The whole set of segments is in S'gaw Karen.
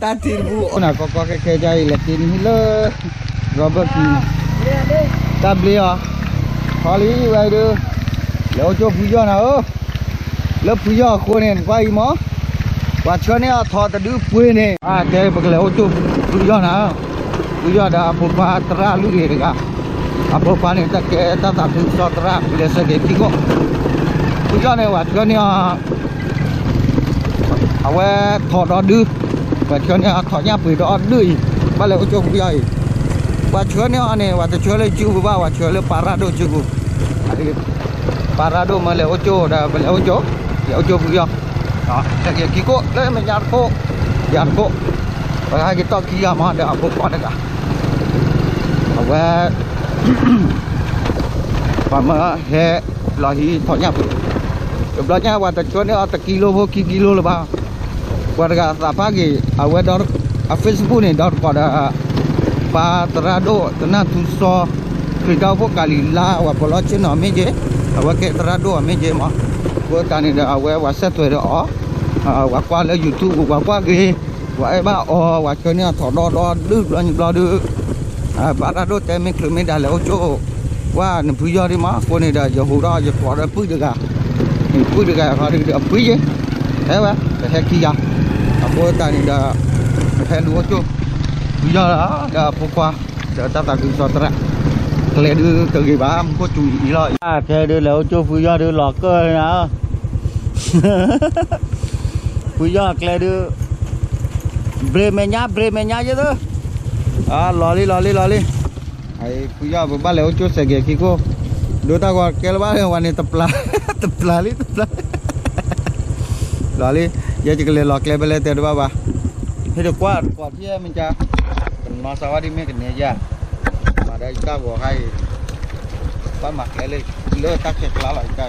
တၢ်ထံတပူၤအိၣ်နၤကီကီခဲခဲ ကါအံၤ လဲၤတ့နဟံၣ်လၢ ရီဘၢၣ်ကံန့ၣ် တၢ်ဘျ့အီၤ ထီလံဝဲဒုး လဲၤအိၣ်ကၠိဖုယီၢ်နၤဧၢ, လၢဖုယီၢ်အဃိန့ၣ် နကွၢ်အံၤမး ပှၤဆှၢန့ၢ်အီၤထီတဒုပှ့ၤန့ၣ် အကဲပကလဲၤအိၣ်ကၠိဖုယီၢ်နၤဧၢ, ဖုယီၢ်ဒီးအဖိခွါသရၣ်လွံၢ်ဂ့ၤတဂၤ, အဖိခွါန့ၣ် တၢ်ကဲတၢ်သးခုကစီၣ်သရၣ် ပလဲၤစဲးကဲၤခံခိၣ်, ဖုယီၢ်န့ၣ် ပှၤဆှၢန့ၢ်အီၤ အဝဲထီၣ်ဒီဒု, ပှၤဆှၢန့ၢ်အီၤထီၣ်ညၣ်ပှ့ၤဒီဒုအံၤ, ဘၣ်လဲၤအိၣ်ကၠိဖုယီၢ်အံၤ, ပှၤဆှၢန့ၢ်အီၤန့ၣ် ပှၤတဆှၢလၢစုပူၤဘၣ်, ပှၤဆှၢလၢပၤရၣ်ဒိၣ်စုပူၤ, ပၤရၣ်ဒိၣ်မ့ၢ်လဲၤအိၣ်ကၠိဒီး ပလဲၤအိၣ်ကၠိ, လဲၤအိၣ်ကၠိဖုယီၢ်, ကဲၤခံခိၣ်လၢမဲာ်ညါတခိၣ်, ယၤတခိၣ်, ပဟဲက့ၤတီၢ်ခံဂၤမးဒီးအဖိခွါတဂၤ, အဝဲ ပှၤမၢဟဲလီၤဟံးထီၣ်ညၣ်ပူၤ, တဘျီညါပှၤတဆှၢန့ၢ်အီၤတကံလိဖိခံကံလိလၢၤဘၣ်, ပှၤတဂၤသးဖးက့ၤ အဝဲဒီး အ Facebook န့ၣ် ဒီတကိးဒီး ပၤသရၣ်ဒိၣ်တနၢ်ထူစီ, ခရံာ်တၢ်အိၣ်ဖှိၣ်ကၤလံၤလါ ပှၤပလီၢ်ဆ့ၣ်နီၤမ့ၢ်က့ၤ, အဝဲကဲသရၣ်ဒိၣ်အီၤမ့ၢ်က့ၤမး, အဃိသတးန့ၣ်ဒီး အဝဲပှၤစဲးသွဲးဒီးအီၤ, ပှၤကွၢ်လၢ YouTube ပူၤ ပှၤကွၢ်က့ၤ, ပှၤအဲၣ်ဘၣ်အီၤ ပှၤဆှၢန့ၢ်အီၤထီၣ်ဒီဒီဒုဘျီဘျီဒုး ပၤရၣ်ဒိၣ်တဲမ့ၢ်ချုးမ့ၢ်ဒါလဲၤအိၣ်ကၠိ, ကွၢ်နဖုယီၢ်ဒံးမး အဃိန့ၣ်ဒီး ယဟူးထီၣ်ယကိးဒီးပုၢ်တဂၤ, ပုၢ်တဂၤဃီဒုးအဖုယ့ၢ်, ဟဲဝဲ ပဟဲခံဂၤ, အဃိသတးန့ၣ်ဒီး ပဟဲလူၤအိၣ်ကၠိ, ဖုယီၢ်ဒီးအဖိခွါ, ဒီးတၢ်သးခုကစီၣ်သရၣ်, ကျဲဒုးတဂ့ၤဘၣ် မူခိၣ်စူၤအံၤလီၤ, ထဲဒုးလဲၤအိၣ်ကၠိဖုယီၢ်ဒုးလီၤကၢၢ်န့ၣ် ဖုယီၢ်ကျဲဒုး, ဘြ့းမဲာ်ညါ ဘြ့းမဲာ်ညါယဲၢ်သၢ, လီၤလံ လီၤလံ လီၤလံ, ဖုယီၢ်ပဘၣ်လဲၤအိၣ်ကၠိစဲးကဲၤခံခိၣ်, ဒိတၢ်ဂီၤကျဲလၢၤဘၣ် ဝဲန့ၣ်တပျၢ်, တပျၢ်လံ တပျၢ်, လီၤလံ, ယဲယကလဲၤလီၤကျဲဖဲလဲၣ်တဲတဘၣ်ဘၣ်, ဟ့ၣ်တကွၢ်တကွၢ်ဖဲမ့ၢ်ကါ, ကနီၤစးဝါဒ်မ့ၢ်ကနဲယၤ, မၤဒီးယတၢ်ဂီၤခါအံၤ, ဘၣ်မၤကျဲလၢ လၢတၢ်ခဲကျါလီၤယတၢ်အံ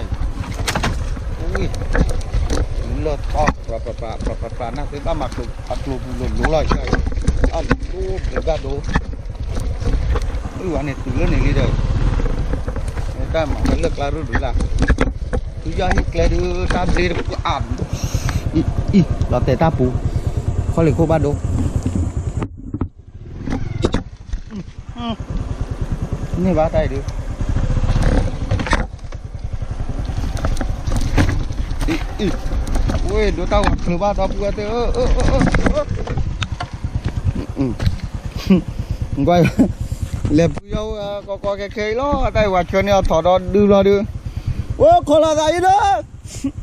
ၤ, လၢထီၣ် ပျၢ်ပျၢ်ပျၢ်ပျၢ်နၢ်သ့ဘၣ်မၤကျိၤအကျိၤပူၤလိၤလိၤလီၤယတၢ်အံၤ, အဒိဘျုးဘၣ်ဒိ အုၣ်ဝဲန့ၣ်တုၤလၢန့ၣ်လံဒီး, တၢ်မၤဝဲလၢကျါရူၢ်ဒုးလၢ်, ဖုယီၢ်ဟံၣ်ကျဲဒုး တၢ်ဘျ့တပှၢ်, အံၤ လီၤတဲာ်တၢ်ပူၤ, ခီလ့ၣ်ခိၣ်ဘၣ်ဒိ, န့ၢ်ဘၣ်တၢ်အံၤဒုး, အံၤ ဝဲဒိတၢ်ဂီၤချုးဘၣ်ဒီပုၢ်ဝဲၢ်သ့ၣ်ဧၢ, ကွၢ် လဲၤဖုယီၢ်ဝဲကီကီခဲခဲအံၤလီၤ, တၢ်အံၤပှၤဆှၢန့ၢ်အီၤထီၣ်ဒီဒုဘျီဒုး, အိၣ်ခိးလီၤသးအံၤဒီး,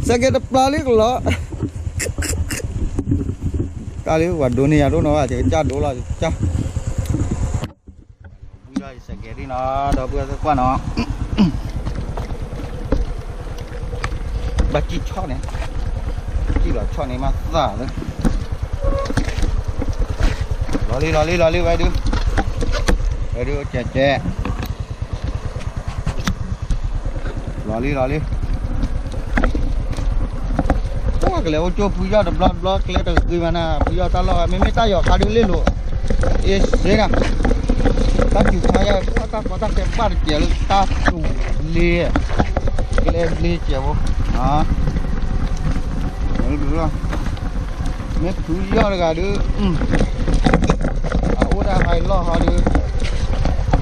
စဲးကဲၤတပျၢ်လံကလီၤ, တၢ်လံပှၤဒိန့ၢ်ယၤဒိၣ်နီၤဘၣ် ယကစၢ်ဒိလီၤယကစၢ် ဖုယီၢ်အံၤစဲးကဲၤဒံနီၤ ဒီပုၢ်ဝဲၢ်သ့ၣ်ကွၢ်နီၤ, ဘၣ်စံၣ်ဆီၣ်န့ၣ်, စံၣ်လီၤဆီၣ်န့ၣ်မးသၣ်လၢ, လီၤလံ လီၤလံ လီၤလံ ဝဲဒုး, ဝဲဒုးကဲကဲ လီၤလံ လီၤလံ, ပှၤကလဲၤအိၣ်ကၠိဖုယီၢ်တဘျီတဘျီ ကျဲတဂ့ၤမးနၤ ဖုယီၢ်တၢ်လီၢ် မ့မ့ၢ်တၢ်ယီၤခါဒုးလ့ၣ်လိာ်, အ့စ့ဒၣ်, တၢ်စူၤခါယါ ပှၤတၢ်ကီတၢ်ခဲဘၣ်တစဲးလၢတၢ်စူၤလ့, ကျဲဘျ့စဲးဖိ, မ့ၢ်ဖုယီၢ်တဂၤဒုး, အအိၣ်ဒၣ်ဟါလီၢ်ဟီဒုး,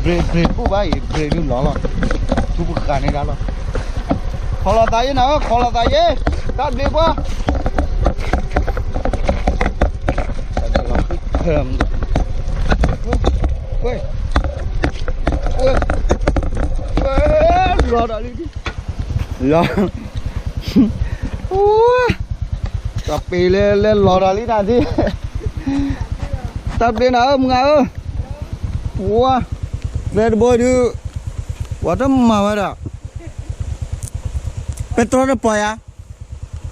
ဘြ့းဘြ့းကူၣ်ဘၣ်အံၤ ဘြ့းဒုးလီၤလီၤ, ထူပဃာ်န့ၣ်ဒၣ်လီၤ, ခိးလီၤသးယဲနၤဧၢ ခိးလီၤသးယဲ, တၢ်ဘျ့ပှၤ လီၤဒီးလံ, လီၤ, တၢ်ပ့ၤလဲၤလဲၤလီၤဒီးလံနၤသ့, တၢ်ဘျ့နၤဧၢ မုၢ်ဂၤဧၢ, ပှၤ, ကျဲတဘိဒုး, ပှၤတမၤဝဲဒၣ်, ပဲတြီတပီၤယၤ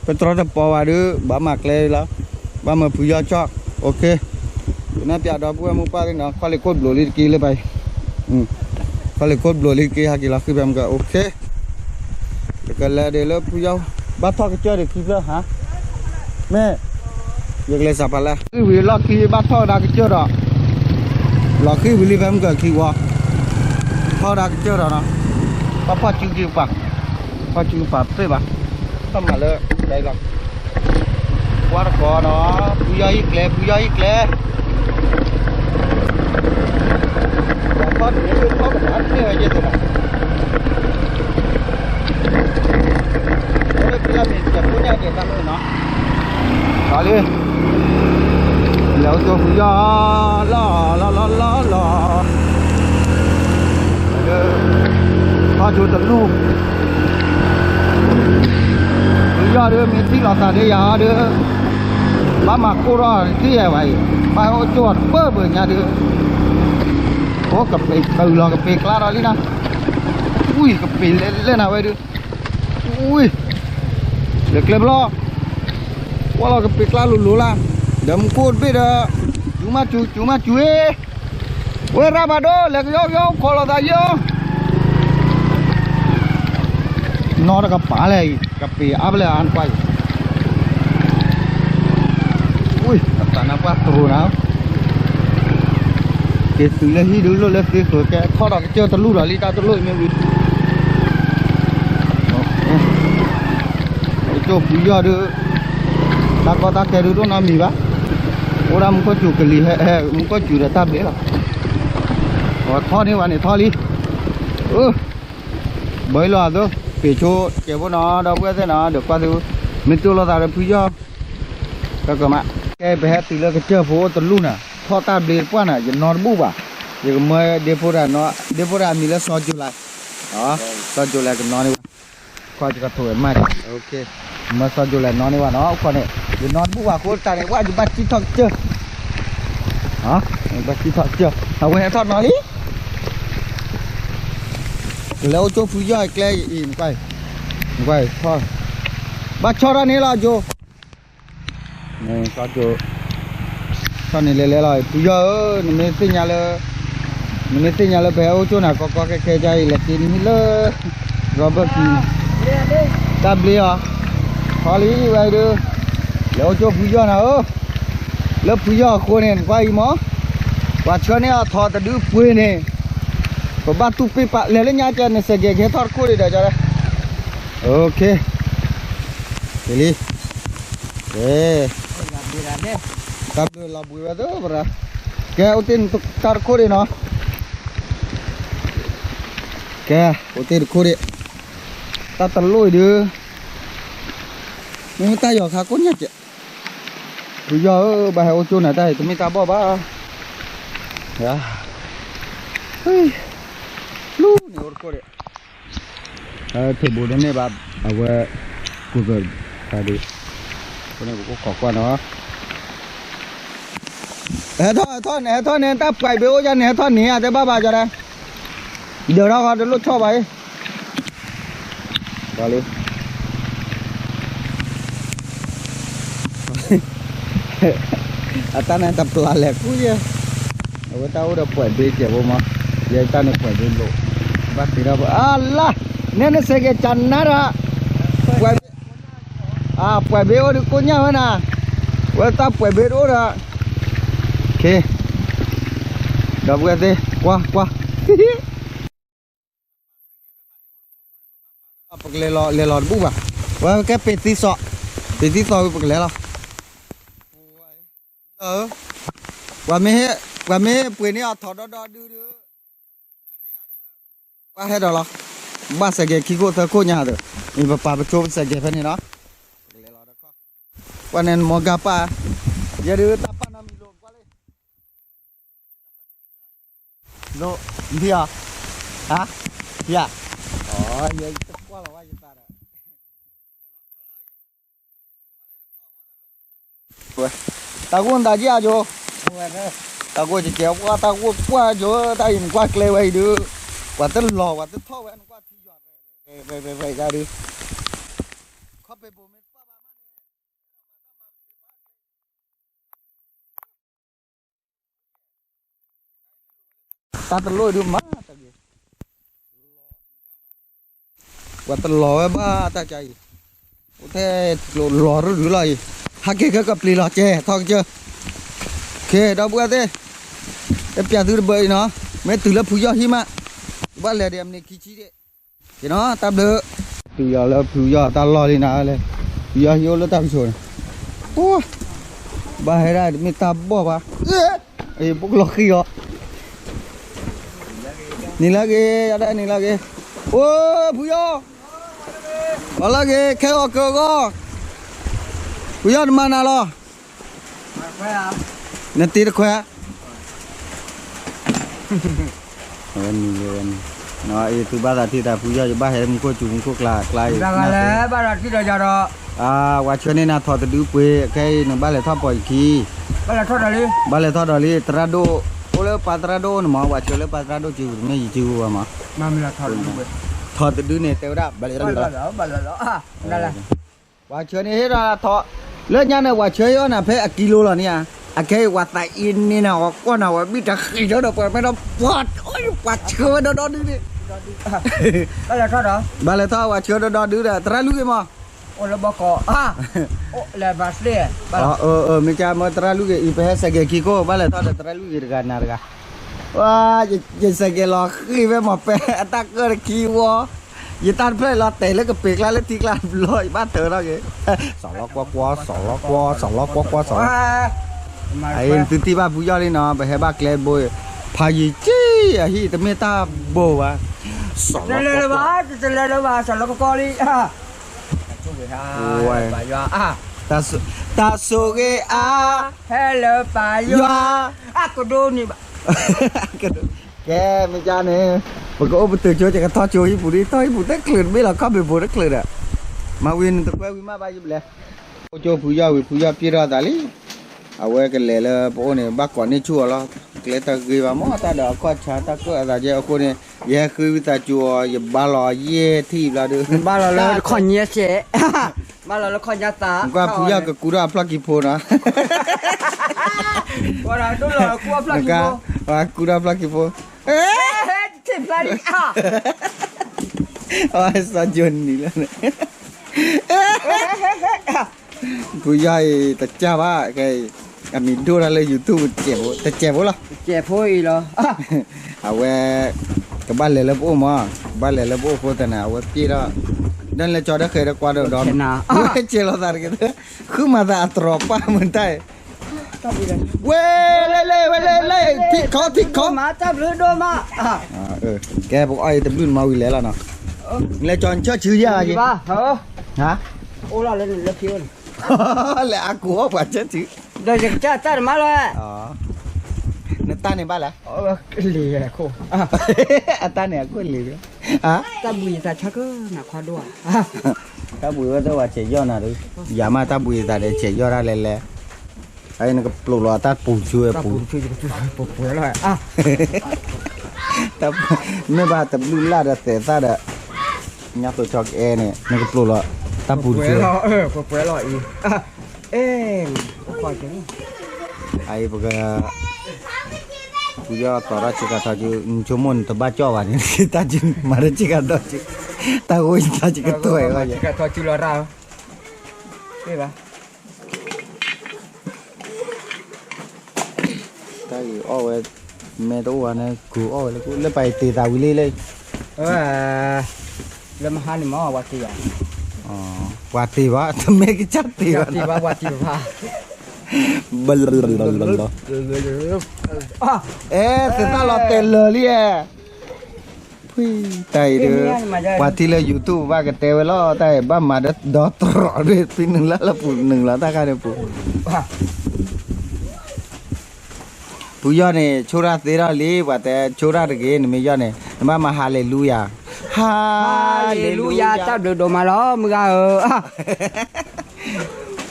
ပဲတြီတပီၤဘၣ်ဒုး ဘၣ်မၤကျဲလီၤ, ဘၣ်မၢဖုယီၢ်ဆီၣ်, အိၣ်ခ့, ယနၢ်ပျးဒီပုၢ်ဝဲၢ်မိၢ်ပၢ်သ့ၣ်နီၤ ခီလ့ၣ်ခိၣ်ဘျိးလံတက့ၢ်လၢပှၤအံၤ, ခီလ့ၣ်ခိၣ်ဘျိးလံတက့ၢ် ဟဲက့ၤလီၤဃံဖဲမုၢ်ကၢ အိၣ်ခ့, ယကလဲၤဒံးလၢဖုယီၢ်, ဘၣ်ထီၣ်ကစၢၢ်ဒံးခံဖျၢၣ်ဟါ, မ့ၢ်, ယကလဲၤစးဖးလဲၣ် ဃံဝံၤလီၢ်ခံဘၣ်ထီၣ်ကဒါကစၢၢ်ဒီး, လီၤဃံဝံၤလံဖဲမုၢ်ကၢခံဝီ, ထီၣ်ဒါကစၢၢ်ဒီးနီၤ, ဘၣ်ဖီၣ်စုက့ၤပှၤ, ဖီၣ်စုကပၤသ့ၣ်ဘၣ်, တၢ်မၤလၢ, လီၤ, ကွၢ်တကီးနီၤ, ဖုယီၢ်ဟံၣ်ကျဲ, ဖုယီၢ်ဟံၣ်ကျဲ, ပှၤထီၣ်တန့ၢ်ထီၣ်ကမၤတန့ၢ်ဝဲယဲၢ်သ့ၣ်နီၤ, ဖဲလၢမ့ၢ်တၢ်ကိၣ်ညၣ်ကဲတၢ်လီၢ်နီၤ, လီၤလံ, လဲၤအိၣ်ကၠိဖုယီၢ်, လီၤလီၤလီၤလီၤလီၤ, ထီၣ်ကၠိတလူၢ် ဖုယီၢ်ဒီး မ့ၢ်ထံၣ်လိာ်သးဒီးယၤဒီး ဘၣ်မၤကိၢ်ထီၣ်တထံၣ်ယဲၢ်ဘၣ်အံၤ, ဘၣ်ဟဲအိၣ်ကၠိအီၤတပၢၢ်ပၢၢ်ညါဒီး, အိၣ်ကပ့ၤတုၤလီၤကပ့ၤကျါထီၣ်လံနီၤ, ဝံၢ်ကပ့ၤလဲၤလဲၤနၤဝဲဒုး, ဝံၢ်, လဲၤကျဲဖျီ, ကွၢ်လီၤကပ့ၤကျါလိၤလိၤလၢ်, ဒီးမူခိၣ်တဘ့ၣ်ဒီး, စူၤမးစူၤ စူၤမးစူၤ, ဝဲရၣ်ဘၣ်ဒိ လဲၤကယီကယီခိးလိာ်သးယဲၢ်, နီတကပၤလဲၣ်အံၤ ကပ့ၤအါဖဲလဲၣ်အါနကွၢ်အံၤ, အသးနါပှၢ်တရိၤနၤ, က့ၤတုၤလၢဟံၣ်ဒုးလိၣ်လၢသ့ဃၢၤကဲ ထီၣ်ဒီးကစၢၢ်တလူၢ်ဒီးလံတၢ်တလိၣ်အံၤမ့ၢ်ဝံၤ, ကၠိဖုယီၢ်ဒုး, တၢ်ကီတၢ်ခဲဒုးတအိၣ်နီတမံၤဘၣ်, အိၣ်ဒၣ်မူခိၣ်စူၤကလံၤဟဲ မူခိၣ်စူၤဒီးတၢ်ဘျ့လီၤ, ထီၣ်န့ၢ်ဝဲန့ၣ်ထီၣ်လံ, ဘၢလီၤအသိး, ပ့ၤဆိကဲးဖိနီၤ ဒီပုၢ်ဝဲၢ်သ့ၣ်နီၤ ဒီးကွၢ်သု, မ့ၢ်တိၢ်လိာ်သးဒီးဖုယီၢ်, ကကမး, ကဲပဟဲတုၤလၢကစၢၢ်ဖိအိၣ်တလူၢ်နၤ ထီၣ်တၢ်ဘျ့တပှၢ်နၤ ယနီတဘူၣ်ဘၣ်, ယကမၢဒ့ဖိတၢ်နီၤ ဒ့ဖိတၢ်အမံၤလၢစီၤကၠူလဲၣ်, စီၤကၠူလဲၣ်ကနီန့ၢ်ဘၣ်, ခီကထိးဝဲမး, မၢစီၤကၠူလဲၣ်နီန့ၢ်ဘၣ်နီၤ ခီန့ၣ်, ယနီတဘူၣ်ဘၣ်ဃိတၢ်န့ၣ် ဝဲယဘၣ်စံၣ်ထီၣ်ကစၢၢ် ဘၣ်စံၣ်ထီၣ်ကစၢၢ် အဝဲဟဲထီၣ်နီၤလံ, ကလဲၤအိၣ်ကၠိဖုယီၢ်အကျဲအံၤ နကွၢ်, နကွၢ်, ဘၣ်ဆီၣ်ထီၣ်န့ၣ်လီၤကၠိ, ကၠိ, ဆီၣ်န့ၣ်လဲၤလဲၤလီၤ ဖုယီၢ်ဧၢ, နမ့ၢ်သ့ၣ်ညါလၢ, နမ့ၢ်သ့ၣ်ညါလၢပဟဲအိၣ်ကၠိနၤ ကီကီခဲခဲကါအံၤ လဲၤက့ၤနမံၤလၢ ရီဘၢၣ်ခံ, တၢ်ဘျ့အီၤ, ခီလံဝဲဒုး, လဲၤအိၣ်ကၠိဖုယီၢ်နၤဧၢ, လၢဖုယီၢ်အဃိန့ၣ် နကွၢ်အံၤမး, ပှၤဆှၢန့ၢ်အီၤထီၣ်တဒုပှ့ၤန့ၣ်, ပဘၣ်တူၢ်ပ့ၢ်ပာ်လဲၤလၢညါကဲန့ၣ် စဲးကဲးကဟဲထီၣ်တခိၣ်ဒံးဒီးကီ, က့ၤလံ, က့ၤ, တၢ်ဘျုးလီၤဘှံးဝဲသၢပရၤ, ကဲအိၣ်တ့ၢ်တၢ်တခိၣ်ဒံးနီၤ, ကဲ, အိၣ်တ့ၢ်တခိၣ်ဒံး, တၢ်တလိၣ်အံၤဒုး, မ့ၢ်တၢ်ယီၤခါကိၣ်ညါကဲး, ဖုယီၢ်ဧၢ ဘၣ်ဟဲအိၣ်ကၠိနၤတၢ်အံၤ တမ့ၢ်တၢ်ဘီၣ်ဘၣ်, လူန့ၣ်အိၣ်တခိၣ်ဒံး, ထံၣ်ဘိတန့ၢ်ဘၣ်, အဝဲ, ကူၣ်သၢၣ်, တၢ်ဒုး, အဃိန့ၣ်ပကအိၣ်ခိးကွၢ်နီၤ ဟဲထီၣ် ဟဲထီၣ်န့ၣ် ဟဲထီၣ်န့ၣ် တၢ်ပှဲၤဘ့အိၣ်ယၤန့ၣ် ဟဲထီၣ်န့ၣ် အတဲဘၣ်ဘၣ်ကီဒဲး, ဒၢးထီၣ်ဃီတလိၣ်ဆီၣ်ဘၣ်အံၤ, လၢ အတၢ်န့ၣ်တပျၢ်လဲၣ်ကူယဲၢ်, အဝဲတၢ်အိၣ်ဒီးပှဲၤဘ့ကဲးဖိမး, ယဲတၢ်န့ၣ်ပှဲၤဘ့လိာ်, ဘၣ်တ့ထီၣ်ပှဲၤ အလါ, နဲန့ၣ်စဲးကဲးကနါဒီး, ပှဲၤဘ့, အပှဲၤဘ့အိၣ်ဒီးကိၣ်ညါဝဲနၤ, ဝဲတၢ်ပှဲၤဘ့တအိၣ်ဒီး, ခ့, ဒီပုၢ်ဝဲၢ်သ့ၣ် ကွၢ်ကွၢ် ပကလဲၤလီၤ လဲၤလီၤတဘူၣ်ဘၣ်, ပကဲပ့ၤသံသီ, ပ့ၤသံသီဝံၤပကလဲၤလီၤ, ပှၤမ့ၢ်, ပှၤမ့ၢ်ပှ့ၤန့ၢ်အီၤထီၣ်ဒီဒီဒုဒု, ပှၤဟဲဒီးလီၤ, ဘၣ်စဲးကဲးခံခိၣ်သၢခိၣ်ညါဒီး, မ့ၢ်ပပာ်ပဆိပစဲးကဲးဖဲန့ၣ်လီၤ, ပှၤန့ၣ်မီၤဂၤပၢ်, ယဲဒုးတၢ်ပာ်နီတမံၤလိာ်ကွၢ်လံ ဒိၣ်, နထံၣ်ဧါ, ဟါ, ထံၣ်ဧါ, ယဲတကွၢ်လီၤဝဲယသးဒီး, တၢ်ဂိၢ်နသးကံၢ်အါကၠိ, တၢ်ဂိၢ်ကဲကဲပှၢ် တၢ်ဂိၢ်ပှၢ်ကၠိ, တၢ်အံၤနကွၢ်ကျဲဝဲအံၤဒုး, ပှၤတလီၤ ပှၤတထီၣ်ဝဲ နကွၢ်ထံယွၤ, ဒုး, ခီပ့ၤပိာ်မ့ၢ်တပၣ်ဘၣ်မးန့ၣ် တၢ်တလိၣ်ဒုးမးတဂ့ၤ, ပှၤတလီၤဝဲဘၣ်တၢ်ကါအံၤ, အိၣ်ထဲလီၤရူၢ်ဒုးလီၤအံၤ, ဟးက့ၤကကပျံၤလီၤကဲထီၣ်ကစၢၢ်, ကဲ ဒီပုၢ်ဝဲၢ်သ့ၣ်, တပျးသုတဘၢအံၤနီၤ, မ့ၢ်တုၤလၢဖုယီၢ်ဟံၣ်မး, ဘၣ်လဲၤဒံးအမံးနံးခံဆံဒံး, ကဲနီၤ တၢ်ဘျုး, တုၤယီၤလၢဖုယီၢ်တၢ်လီၢ်လံနၤလဲၣ်, ဖုယီၢ်ဟံၣ်အိၣ်လၢတၢ်ကဆိးန့ၣ် အိၣ်, ဘၣ်ဟဲဒၣ်တမ့ၢ်တၢ်ဘီၣ်ဘၣ်, အ့ ဘိၣ်ကလီၤဃံၤအီၤ, နံၤလၢဂ့ၤ, ယဒၣ်နံၤလၢဂ့ၤ, အိၣ်, ဖုယီၢ်, ပှၤလၢဂ့ၤ, ခဲဂီၤကဂီၢ်, ဖုယီၢ်နမၤနၤလီၤ, နတ့တခွဲး ဝဲနံၤလၢဝဲနံၤ, အ့ သုဘၣ်သးထံၣ်တၢ်ဖုယီၢ် ယဘၣ်ဟဲမူခိၣ်စူၤမူခိၣ်ကျါကျါအံၤ, ဘၣ်သးထံၣ်ဒီးယၤဒီး, ဝၤဆှၢန့ၢ်နၤထီၣ်တဒုပှ့ၤ ခဲအံၤနဘၣ်လဲၤထီၣ်ပိာ်ယခံ, ဘၣ်လဲၤထီၣ်ဒီးလံ, သရၣ်ဒိၣ်, အိၣ်လၢပှၤသရၣ်ဒိၣ်န့ၣ်မး ဝၤဆှၢလၢပှၤသရၣ်ဒိၣ်စုပူၤ တမ့ၢ်ယစုပူၤဘၣ်မး, ထီၣ်တဒုန့ၣ် တဲဝဲဒၣ် ပှၤဆှၢန့ၢ်ဟ့ၣ်ဒီးထီၣ်, လၢညါန့ၣ် ပှၤဆှၢဟ့ၣ်အီၤနၤဖဲအကံလိလီၤန့ၣ်ဧါ, အခဲအံၤပှၤသးအံၤန့ၢ်နၤ ပှၤကွၢ်နၤဝဲဘံၣ်တဃံးဒီးပှၤမဲဒီး ပှၤ, ပှၤဆှၢဝဲဒီဒူၣ်ဒုန့ၣ်, ဘၣ်လဲၤထီၣ်ဒီး ပှၤဆှၢဒီဒူၣ်ဒီး သရၣ်လွံၢ်ဂ့ၤမး, အိၣ်လၢဘီကီး, အိၣ်လၢဘၣ်သ့ၣ်, မ့ၢ်ကမၢသရၣ်လွံၢ်ဂ့ၤအံၤ ပဟဲစဲးကဲးခံခိၣ် ဘၣ်လဲၤထီၣ်ဒီးသရၣ်လွံၢ်ဂ့ၤတဂၤနၤတဂၤ, ဝါ, ယစဲးကဲးလီၤဃံၤဖဲမး ဖဲအတၢ်ကၢၢ်တခံဝီ, ယတၢ်တဖျၢၣ်လီၤတဲာ်လၢကပ့ၤကျါလၢထံကျါဘျီ ယဘၣ်တၢၤထီၣ်က့ၤ, စီၤလီၤကွီၢ်ကွီၢ် စီၤလီၤကွီၢ် စီၤလီၤကွီၢ်ကွီၢ် စီၤလီၤ, အံၤသုထံၣ်ဘၣ်ဖုယီၢ်လံနီၤ ပဟဲဘၣ်ကျဲဘိ, ဖးယံၤကံ အဟံၣ်တမ့ၢ်တၢ်ဘိဘၣ်, စီၤလီၤကွီၢ်ကွီၢ်, တလဲၤလၢၤဘၣ် စီၤလီၤကွီၢ်ကွီၢ်လံ, ဝဲ, တၢ်ဆိၣ်ဂ့ၤအါ, ဟဲလၢပယွၤ, အကဒိန့ၣ်ဘၣ်, ကဲမ့ၢ်ကန့ၣ်, ပကအိၣ်ပတုာ်ကၠိ ယကထီၣ်ကၠိဟံၣ်ပူၤဒ် ထီၣ်ဟံၣ်ပူၤတချုးတဘ့ၣ်လီၤ ခီၣ်ဘ့ၣ်ဖိတချုးဒီး, မၤဝံၤနတကွဲဝံၤမးဘၣ်ယဘျဲၣ်, အိၣ်ကၠိဖုယီၢ်ဝံၤ ဖုယီၢ်ပျဲၢ်ထီၣ်အသးလံ, အဝဲကလဲၤလၢပအိၣ်န့ၣ် ဘၣ်ကိးန့ၢ်ဆူၣ်အီၤလီၤ, ကျဲတၢ်ဂ့ၤဘၣ်မး တၢ်ဒီးအခီၣ်ဆါတၢ်ကၢၣ်အသးကဲအဃိန့ၣ်, ယဟဲဃုဝံသးစူၤအီၤ ယဘါလီၤယဲၢ်ထံၣ်ဘျီဒီး, ဘါလီၤလၢတခီၣ်ညါစဲး, ဘါလီၤလၢခီၣ်ညါသး, နကွၢ်ဖုယီၢ်ကကူထီၣ်အဖျီၣ်ခံဖိနီၤ, ဝဲဒၣ်ဒိၣ်လီၤကူအဖျီၣ်ခံဖိ, ကူထီၣ်ဖျီၣ်ခံဖိ, ထံၣ်ဖျါလံ, စီၤကၠိနံၤလၢန့ၣ် ဖုယီၢ်အံၤတကၢ်ဘၣ်, အမံၤဒိၣ်တၢ်လၢ YouTube တစဲးဖိလီၤ, တစဲးဖိအံၤလီၤ, အဝဲ, ကဘၣ်လဲၤလၢပအိၣ်မး, ကဘၣ်လဲၤလၢပအိၣ်အဃိသတးန့ၣ် အဝဲပျဲၢ်ထီၣ်, ဒီးလဲၤကၠီဒီးဃဲၤဒီးကွၢ်ဒီးဒီး, ဝဲကဲလီၤသးတက့ၢ်, ဃုမၤသးအတြီၤပၢ်မတၢ်, ဝဲလဲၣ်လဲၣ် ဝဲလဲၣ်လဲၣ် ထံခီထံခီ, တၢ်ဘျုးဒိၣ်မး, ကဲပကအီၣ်အံၤတဘျုးနမၤဝံၤလဲၣ်လီၤနီၤ, လဲၤကၠီနဆၢဆူယၤ, ဟါ, အိၣ်လီၤလၢနလၢခံအိၣ်န့ၣ်, လဲၤအကူအီၣ်ပှၤဆၢဆူ, ဒီးယကစၢ်တၢ်တမၤလီၤ, နတၢ်န့ၣ်ဘၣ်လဲၣ်, အတၢ်န့ၣ်အခိၣ်လံၤ, တၢ်ဘှံးယသးဆၢကနၣ်ခွါဒိၣ်ဧါ, တၢ်ဘှံးဝဲတၢ်ဝဲဆဲးယီၢ်နၤဒုး, ယၤမးတၢ်ဘှံးယသးဒီးဆဲးယီၢ်ဒၣ်လဲၣ်လဲၣ်, အအံၤနကပျိာ်လီၤတၢ်ပူၤဆူဝဲပူၤ, မ့ၢ်ဘၣ်တဘျုးလၢ်ဒီးသဲးသၣ်ဒီး, ညါသိးဆီကအဲန့ၣ် နကပျိာ်လီၤ, တၢ်ပူၤတဆူ, ပှဲၤလီၤအံၤ, အဲ, အအံၤပက, ပူၤယီၢ်သီထီၣ်ဆ့ကၤထီကၠူ, နဆိကမိၣ်နတဘၣ်ကၠီၣ်ဘၣ်န့ၣ် တၢ်ကၠူမၤတဆ့ကၤထီကၠူ, တၢ်ဂိၢ်ယတၢ်ကတၢၢ်ဘၣ်, ဆ့ကၤထီကၠူလီၤရၣ်, ဘၣ် တၢ်အံၤအီၣ်ဝဲ, မဲတအိၣ်ဘၣ်န့ၣ် ကုၤအီၣ်ဝဲလၢ, လၢပှၤအံၤတ့ၢ်သးဝံၤလံလၢ, လၢမဟါန့ၣ်မ့ၢ်ပှၤတ့ၢ်ဘၣ်, ပှၤတ့ၢ်ဘၣ် တမ့ၢ်ကစၢ်တ့ၢ်ဘၣ်, ပှၤတ့ၢ်ဘၣ်, အဲ သ့ၣ်သၣ်လီၤတဲာ်လၢာ်လံဧါ, ဖှံ, တၢ်အံၤဒီး, ပှၤထံၣ်လၢ YouTube ဘၣ်ကတဲဝဲလီၤ, တၢ်အံၤဘၣ်မၤဒီးတြီၤဒီး ဖံနုာ်လၢလၢပူၤနုာ်လီၤတၢ်ခါန့ၣ်ပူၤ, ဖုယီၢ်န့ၣ် ဆိၣ်တၢ်သ့ထီၣ်လံ, ပှၤတဲဆိၣ်တၢ်တဂ့ၤ, နမ့ၢ်ယီၢ်န့ၣ် နဘၣ်မၤ Hallelujah, Hallelujah, တၢ်ဘျုးဒိၣ်မးလီၤ မုၢ်ဂၤဧၢ,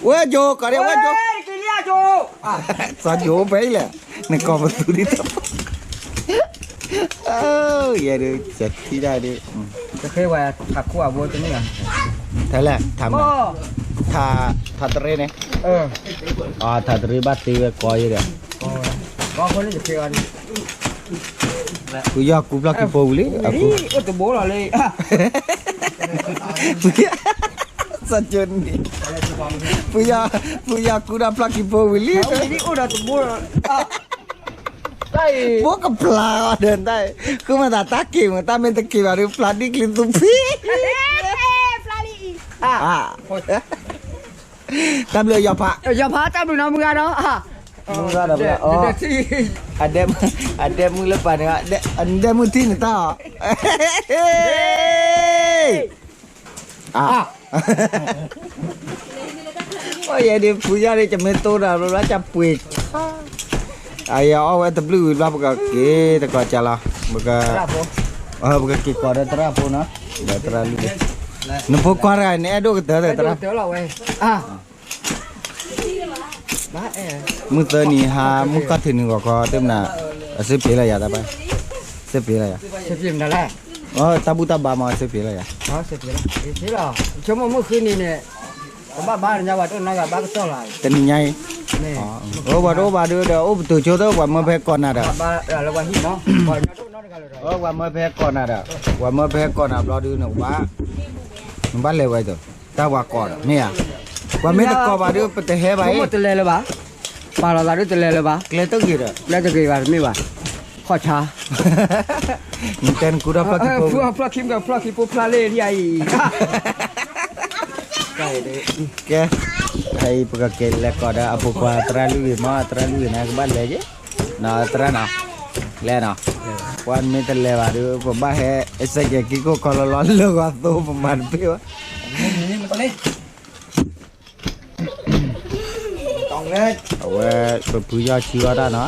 ဝဲကၠိ ကီးဒဲးဝဲကၠိ, စီၤကၠိဖဲအံၤလဲၣ်, နကိးပသူဒ်သိး, ယဲဒုး ယထံၣ်ဒၣ်ဒုး, တဃ့ဝဲထးခိၣ်အဘိတန့ၢ်ဧါ, ထဲလဲၣ်, ထးတရ့န့ၣ်, ထးတရ့ဘၣ်တ့ဝဲကီးယဲဒီး, ဖုယီၢ်ကူဖျီၣ်ခံဖိဝံၤလံ, အိၣ်တဘိလီၤလံ, စီၤကၠိန့ၣ်, ဖုယီၢ်ကူဒီးဖျီၣ်ခံဖိဝံၤလံ, အိၣ်ဒီးတဘိလီၤ, ဘိကဖျါအီၤဒီးတၢ်, ဃုမၤသးတၢ်က့ၤမး တၢ်မ့ၢ်တက့ၤဘၣ်ဒီး ဖျါဒ်ကျံသူဖံ, ဖျါလံအံၤ, တၢ်ဘျုးယီၤဖး, ယီၤဖးတၢ်ဘျုးနီၤ မုၢ်ဂၤဒီး, မုၢ်ဂၤဒီး, အဒဲမုၢ်လၢပာ်န့ၣ်, အဒဲမုၢ်ထံၣ်န့ၣ်တၢ်အီၤ, အ, ယဲဒ်ဖုယီၤဒ် ကမ့ၢ်တိၢ်ဒီးဘျီဘျီ ကပှ့ၤ, အအီၣ်ဝဲတဘျုးဝံၤဘျီ ပကက့ၤတကိးကလီၤ, ပက, ပကက့ၤကိးဒီးသရၣ်ဖိနီၤ, ဒီးသရၣ်လွံၢ်, နဖိခွါတဂၤ နအဲၣ်ဒိၣ်ကတၢၢ်သရၣ်, မုၢ်သၢနံၤဟါ မုၢ်ခီၣ်ထံးနံၤဂီၤခီ သ့ၣ်မနၤ, အစ့ပ့ၤလၢယၤတၢ်ဘၣ်, စ့ပ့ၤလၢယၤ, တၢ်ဘူၣ်တၢ်ဘါမ့ၢ်စ့ပ့ၤလၢယၤ, ဆိကမိၣ်မုၢ်ဃုနံၤန့ၣ်, ကဘၣ်ဘါတညါ ပှၤတအိၣ်နီတဂၤဘၣ်ကတီၢ်လီၤ, တနံၤညါအံၤ, ပှၤတအိၣ်ဘၣ်ဒုဒီး အိၣ်ပတုာ်ဆိသၢ ပှၤမၢဖဲကိးနၤဒီး, ပှၤမၢဖဲကိးနၤဒီး, ပှၤမၢဖဲကိးနၤဘျီဒုန့ၣ်, နဘၣ်လဲၤဝဲဒီး, တၢ်ပှၤကိးဒီး မ့ၢ်ဧါ, ပှၤမ့ၢ်တကိးဘၣ်ဒု ပတဟဲဘၣ်အံၤ, တလဲၤလၢၤဘၣ်, ပာ်လီၤသးဒုတလဲၤလၢၤဘၣ်, ကျဲတဂ့ၤဒီး, ကျဲတဂ့ၤဘၣ်တမ့ၢ်ဘၣ်, ခီၣ်ဆါ, နတဲနကူထီၣ်ဖျီၣ်ခံဖိ, ဖျီၣ်ခံဖိဖျါလ့ဒ်အံၤ, ကဲ, အံၤပကက့ၤလဲၤကိးဒီးအဖိခွါသရၣ်လွံၢ်ဂ့ၤမး သရၣ်လွံၢ်ဂ့ၤန့ၣ် ကဘၣ်လဲၤက့ၤ, သရၣ်နီၤ, လဲၤနီၤ, ပှၤမ့ၢ်တလဲၤဘၣ်ဒု ပဘၣ်ဟဲ, အစဲကဲၤက့ၤကိၢ်ခီလီၤလီၤ လၢဂီၤသိပမၤတပ့ၢ်ဘၣ် အဝဲ, ပဖုယီၢ်ဆံဂီၢ်တၢ်နီၤ,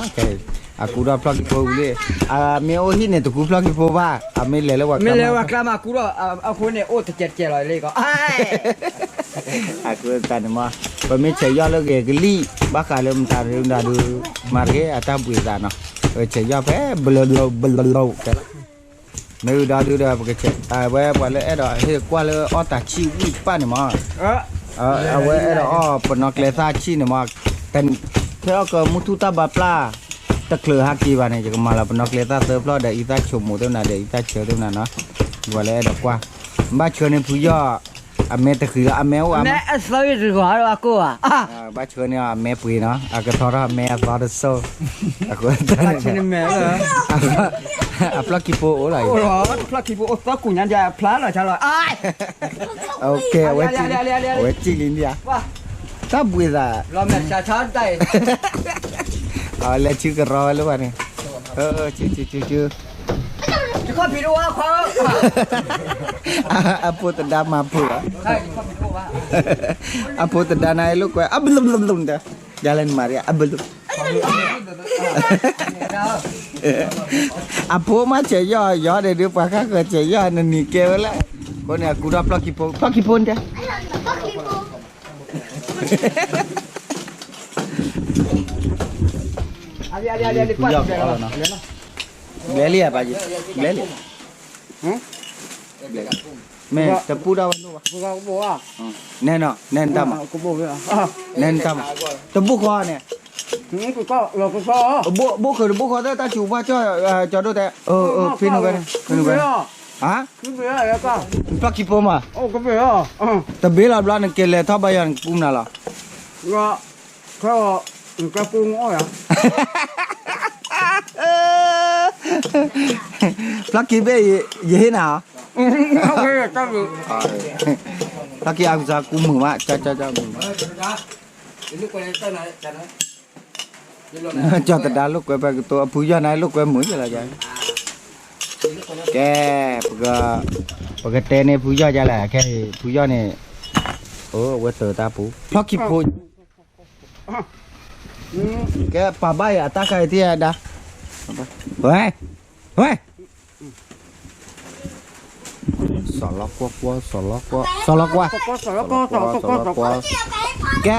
အကူထီၣ်ဖျီၣ်ခံဖိဝံၤလံ, အမ့ၢ်အိၣ်ဟံၣ်န့ၣ် တကူဖျီၣ်ခံဖိဘၣ်, အမ့ၢ်လဲၤလၢပှၤ, မ့ၢ်လဲၤဝဲကျါမး ကူထီၣ်အဃိန့ၣ် အိၣ်တကဲးတကဲးလီၤလံကီး, အဃိသတးန့ၣ်မး, ပမ့ၢ်ဆဲးယီၢ်လၢဂဲၤကလံၣ် ဘၣ်ဃးလၢမတၤဒုမတၤဒု, မၤတဂ့ၤအတၢ်ဘှံးသးနီၤ, ပဆဲးယီၢ်ဖဲ, ဘလဘလဘလ, မ့ၢ်ဝံၤဒီးဒုဒီး ပကဆဲး, အဝဲပှၤလၢအဲၣ်ဒိးဟ့ၣ်ကွၢ်လၢအီၣ်တၢ်ဆံၣ်ဝံၣ်ပၣ်န့ၣ်မး, အဝဲအဲၣ်ဒိးအီၣ်ပနီၣ်ကျဲသၣ်ဆံၣ်န့ၣ်မး, ဖဲအီၣ်ကမူထူၣ်တၢ်ဘါပျၢ်, တချုးဟးက့ၤဘၣ်န့ၣ် ယကမၤလီၤပနီၣ်ကျဲသၣ်သၢဖျီၣ်ဒီးအံသၣ်ဆိမိၣ်သ့ၣ်မနၤဒီးအံသၣ်ဆၢသ့ၣ်မနၤနီၤ, ပှၤလၢအဲၣ်ဒိးကွၢ်, ဘၣ်ဆှၢန့ၢ်ဖုယီၢ်, အမဲတဃံလီၤ အမဲအိၣ်အါမး, အမဲအသၢဂ့ၤတဂီၤဒီးအကိၢ်ဘၣ် ဘၣ်ဆှၢန့ၢ်အီၤအမဲပှ့ၤနီၤ, အကထီထီၣ်အမဲအသီတစိၢ်, အဃိ, အဖျီၣ်ခံဖိအိၣ်လီၤ, ဖျီၣ်ခံဖိအိၣ်သီကူၣ်ညါဒ်ဖျါလီၤဆါလီၤ, အဝဲစံၣ်လံဒံးဧါ, တၢ်ဘှံးသး, လဲၤဆူကရီဝဲလၢပှၤန့ၣ်, ဆူဆူဆူဆူ အဖိတဒါမၤဖုးလီၤ, အဖိတဒါနၤလိာ်ကွဲ, အဘျုးဘျုးဘျုး, ဒ်လဲၣ်နမၤရံ အဘျုး, အဖိမ့ၢ်ဆဲးယီၢ်ယီၢ်ဒီး ဒုးပှၤဃၣ်ဃၢၤဆဲးယီၢ်နနံၤကဲဝဲလဲၣ်, အဃိန့ၣ် အကူထီၣ်ဖျီၣ်ခံဖိ, ဖျီၣ်ခံဖိန့ၣ်တဲ ဖုယီၢ်ကအိၣ်လီၤနီၤ, ဘျဲလံဧါ, ဘျဲလံ, မ့ၢ်တပူၤဒၣ်ဝဲ, နဲနီၤ, နဲနတၢ်မၤ, နဲနတၢ်မၤ, တဘိၣ်ဃီန့ၣ်, ဘိၣ်ဃုာ်တဘိၣ်ဃီသၢ တၢ်စူၤဘၣ်ကၠီ, ကၠီဒိၣ်တဲ, ဖဲန့ၣ်ဝဲ, ဖဲန့ၣ်ဝဲ, ဖျီၣ်ခံဖိမး, တဘ့ၣ်လီၤဘျီ နက့ၤလဲၤထီၣ်ဘါယွၤနကပူၤမနုၤလီၤ, ဖျီၣ်ခံဘ့ၣ် ယဟ့ၣ်နၤ, ဖျီၣ်ခံအကစၢ်ကူမုာ်မး, ကၠီကၠီကၠီမုာ်မး, ကၠီတဒါလိာ်ကွဲပကတိၤ အဖုယီၢ်န့ၣ်လိာ်ကွဲမုာ်ယလီၤ, ကဲ, ပကတဲန့ၢ်ဖုယီၢ်ဒ်လဲၣ်, ခဲအံၤ ဖုယီၢ်န့ၣ်, အိၣ်ဝဲတၢ်တၢ်ပူၤ ဖျီၣ်ခံဖိ, ကဲပာ်ဘၣ်ယၤအတၢ်ခါအံၤထံၣ်ဒၣ်, ဝဲ, ဝဲ စီၤလီၤကွီၢ်ကွီၢ် စီၤလီၤကွီၢ် စီၤလီၤကွီၢ်, စီၤလီၤကွီၢ်, ကဲ,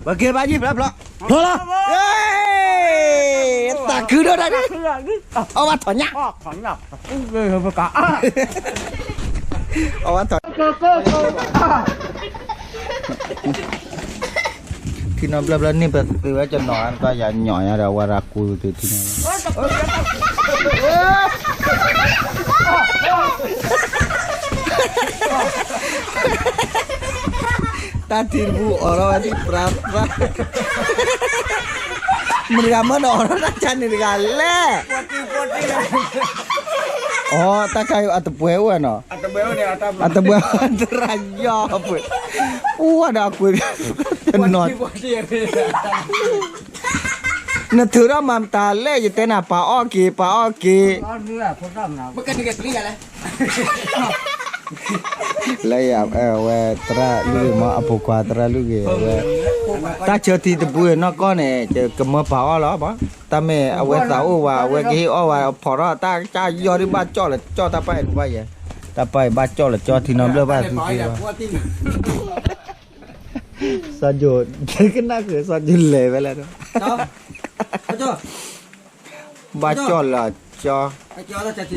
ပက့ၤဘၣ်ယံၤဖျါဖျါ, ဖျါလီၤ, တၢ်ခုဒိၣ်တၢ်ဒုး, အီၣ်ဘၣ်ထီၣ်ညၣ်, အီၣ်ဘၣ်ထီၣ် ထံနီၤဘျီဘျီန့ၣ် ပသုးဝဲကနီၤ ကယၤညိးညါဒီး ဝဲဒၣ်ကူသုးထံနီၤလီၤ. တၢ်ထံတပူၤအိးထီၣ်ဝဲဒၣ်ပြါပြါ, မတၤဂၤမ့ၢ်ဒီးအိးထီၣ်တၢ်ဆါန့ၣ်တဂၤလဲၣ်. အီ တၢ်ခါအံၤအတပှဲၤအိၣ်ဝဲနီၤ, အတပှဲၤသရၣ်ယီၢ်ပှဲၤ, အိၣ်ဝဲဒီးအကွဲး တနီၤ နထုးထီၣ်မၤမတၤလဲၣ် ယတဲနၤ ပာ်အီၣ်က့ၤ ပာ်အီၣ်က့ၤ လၢယဝဲသရၣ်လွံၢ်ဂ့ၤမး အဖိခွါသရၣ်လွံၢ်ဂ့ၤဝဲ တၢ်ဆၢထံတပူၤနီၢ်ကီၢ်န့ၣ် ကမၢပာ်အီၣ်လီၤဘၣ် တၢ်မ့ၢ်အဝဲသးအိၣ်ဝဲ အဝဲကဟ့ၣ်အီၣ်ဝဲ ဖီၣ်ထီၣ်တၢ်ကစၢ်ယီၤဒ်ဘၣ်ကၠီၣ်လၢကၠီၣ်တၢ်ပၢ်အံၤနဘၣ်ယဲ တၢ်ပၢ်အံၤဘၣ်ကၠီၣ်လၢကၠီၣ်ထံနီတဘျီဘၣ်သုသ့ဘၣ် စီၤယိၤ ကနၣ်ဃုာ်စီၤယိၤလဲၤဝဲလဲၣ်ဒီး ဘၣ်ကၠီၣ်လၢကၠီ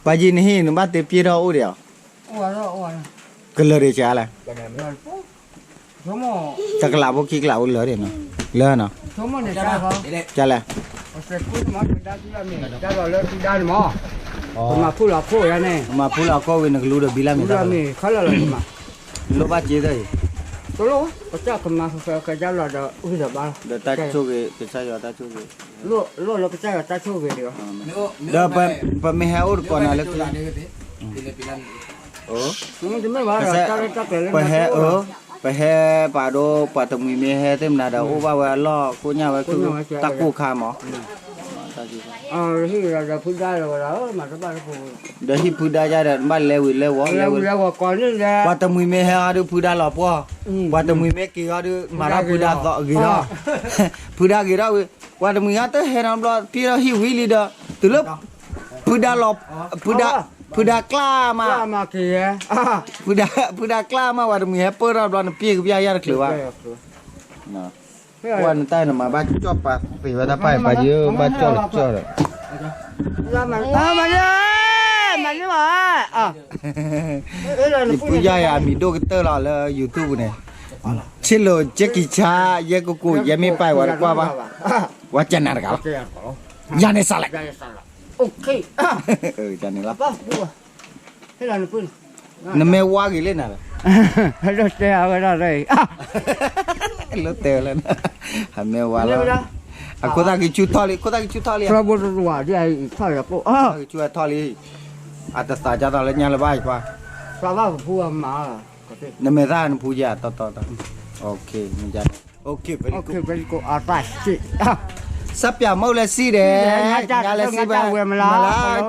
ပှၤယံၤနဟံၣ် နဘၣ်တ့ပျ့ထီၣ်အိၣ်ဒံးဧါ ကလၢာ်ဒံးဆါလဲၣ် တကလးဖိခံကလးအိၣ်လၢာ်ဒံးနီၤ လၢာ်နီၤ ကလဲၣ် မၤဖူလီၤခိၣ်ဝံၤ နကလူဒီးဘံလၢမ့ၢ် လိၣ်ဘၣ်စ့သၢအံၤ ကမၤကစၢ်ယွၤတၢ်ဆိၣ်ဂ့ၤ ကစၢ်ယွၤတၢ်ဆိၣ်ဂ့ၤ ဒီးပမ့ၢ်ဟဲအိၣ်တကိးနၤလၢ ပဟဲအၢ ပဟဲပာ်ဒိ ပှၤတမှံၤမ့ၢ်ဟဲသ့ၣ်မနၤဒီး အိၣ်ဘၣ်ဝဲအလီၢ်ကိညၣ်ဝဲ တၢ်ကိၢ်ခါမး ဒီးဟံၣ်ဖုဒါယၤဒီး နဘၣ်လဲၤဝံၤလဲၤဝီၤ ပှၤတမှံၤမ့ၢ်ဟဲအီၤဒုး ဖုဒါလီၤပှီၢ် ပှၤတမှံၤမ့ၢ်က့ၤအီၤဒုး မၤထီၣ်ဖုဒါသီဂ့ၤထီၣ် ဖုဒါဂ့ၤထီၣ်ဝံၤ ပှၤတမှံၤဟဲတဟဲနီတဘျီ ပျ့ထီၣ်ဟံၣ်ဝံၤလံဒီး တုၤလၢ ဖုဒါလီၤ ဖုဒါ ဖုဒါကျါမး ဖုဒါကျါမး ပှၤတမှံၤဟဲပၢၢ်ထီၣ်တဘျီ နပျ့ကပျၢ်ယၢ်တချုးဘၣ် ပှၤနတၢ်နမၤဘၣ်ကၠီၣ်ပာ်သ့ဝဲတၢ်ပၢ်ပာ်ယဲ ဘၣ်ကၠီၣ်လီၤကၠီၣ်ဒီး မၤန့ၢ် မၤန့ၢ်ဘၣ် ယပုၢ်ယီၢ်ယၤအမံၤဒိၣ်ကတၢၢ်လီၤလၢ YouTube န့ၣ် ဆ့လိာ်ကကံဆါ ယဲကကိး ယဲမ့ၢ်ပာ်ဝဲတကွၢ်ဘၣ် ဝဲကနၤတဂၤလီၤ ယၤန့ၣ်စးလဲၣ် န့ၣ်လီၤ နမ့ၢ်ဝါဂ့ၤလံနၤလီၤ လၢတဲအဝဲဒၣ်လၢ လၢတဲဝဲလၢ ဟးမ့ၢ်ဝါလီၤ အခိၣ်သၣ်ကံဆူၣ်ထီၣ်လံ ခိၣ်သၣ်ကံဆူၣ်ထီၣ်လံ ကဆူၣ်ထီၣ်လံ အတသးကၢ်ထီၣ်လၢညါလၢၤဘၣ်ယပှၤ နမဲာ်သၣ်နဖူယၤတီတီတီ very good စၢ်ပၠးမုၢ်လၢစံၣ်ဒဲး ညါလၢစံၣ်ဘၣ် မလါ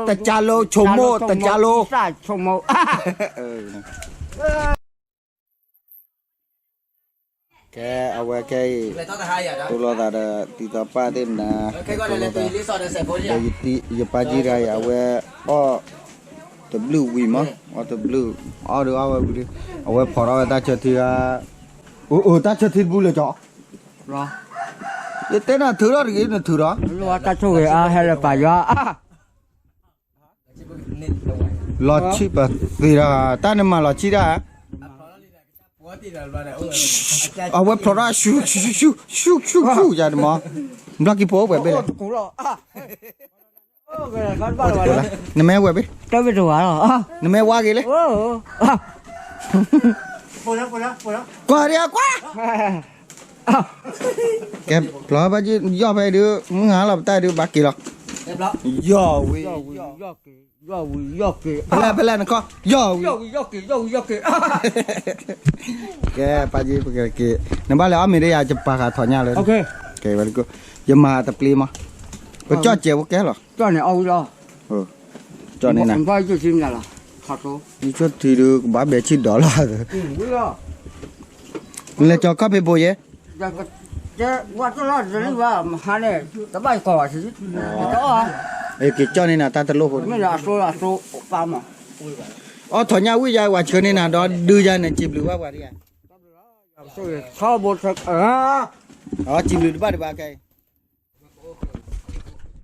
တကၢလိဆိကမိၣ် တကၢလိ ကဲ အဝဲခဲအံၤ တိၢ်လိာ်သးဒီး တံၤသီပၢ်သ့ၣ်မနၤ တိၢ်လိာ်သးဒီး ဒီးယပၢ်ကံတဂၤအံၤ အဝဲအီၣ်တဘျုးဝံၤမး အီၣ်တဘျုး အီၣ်ဒုးအီၣ်ဝဲဝံၤဒီး အဝဲဖီၣ်ထီၣ်ဝဲတၢ်ဆၢထံဂၤ အိၣ်အိၣ်တၢ်ဆၢထံတဘူလၢၤကီး ယတဲနၤထုးထီၣ်တဂ့ၤ နထုးထီၣ် တၢ်ဆိၣ်ဂ့ၤအါဟဲလၢပာ်ယွၤ လီၤဆံၣ်ပသ့ဒီး တၢ်နမၤလီၤဆံၣ်တၢ် အဝဲဖျိးထီၣ် ဆူၣ်ဆူၣ်ဆူၣ်ဆူၣ်ဆူၣ်ဆူၣ်ယၤတမီၤ ဘျီကံဖိအိၣ်ပှဲၤဘ့ၣ်လဲၣ် နမ့ၢ်ဝဲဘ့ၣ် နမ့ၢ်ဝါဂ့ၤလဲၣ် ကွၢ်ဒံးကွၢ် ကဲ ဖျိးဘၣ်ယီၢ်ဖဲဒုး မုၢ်ဟါလီၤပတၢ်ဒုး ဘၣ်က့ၤလီၤ ယီၢ်ဝံၤ ဖဲလဲၣ်ဖဲလဲၣ်နခီ ယီၢ်ဝံၤ ကဲ ပာ်ယံၤပကက့ၤ နဘၣ်လဲၤအီၣ်မ့ၤဒီးယၤ ယပာ်ဃာ်ထီၣ်ညါလၢ ကဲ very good ယမၤတပျ့ၤမး ပကၠီၣ်စဲးဖိကဲလီၤ ကၠီၣ်န့ၣ် ယဆိထံဒုး ကဘၣ်ဘဲဆံၣ်ဒီးလီၤ နလဲၤကၠီၤခီၣ်ဖံးဘိယဲ ကဲ ကဲ ဝဲတလီၢ်တလံၢ်ဘၣ် မဟါန့ၣ် တဘၣ်ယကီၢ်ဘၣ်စံး ကၠီၣ်န့ၣ်နၤ တၢ်တလိၣ်ဖိ မ့ၢ်လၢအသိအသိပၢ်မး အီၣ်ထီၣ်ညၣ်ဝံၣ်ယါ ဝဲဆှၢန့ၢ်နၤဒီး ဒုးယါန့ၣ် စံးဘျုးဘၣ်ပှၤဒ်ယါ ထီဘိထီ စံးဘျုးတဘၣ်တဘၣ်ခဲအံၤ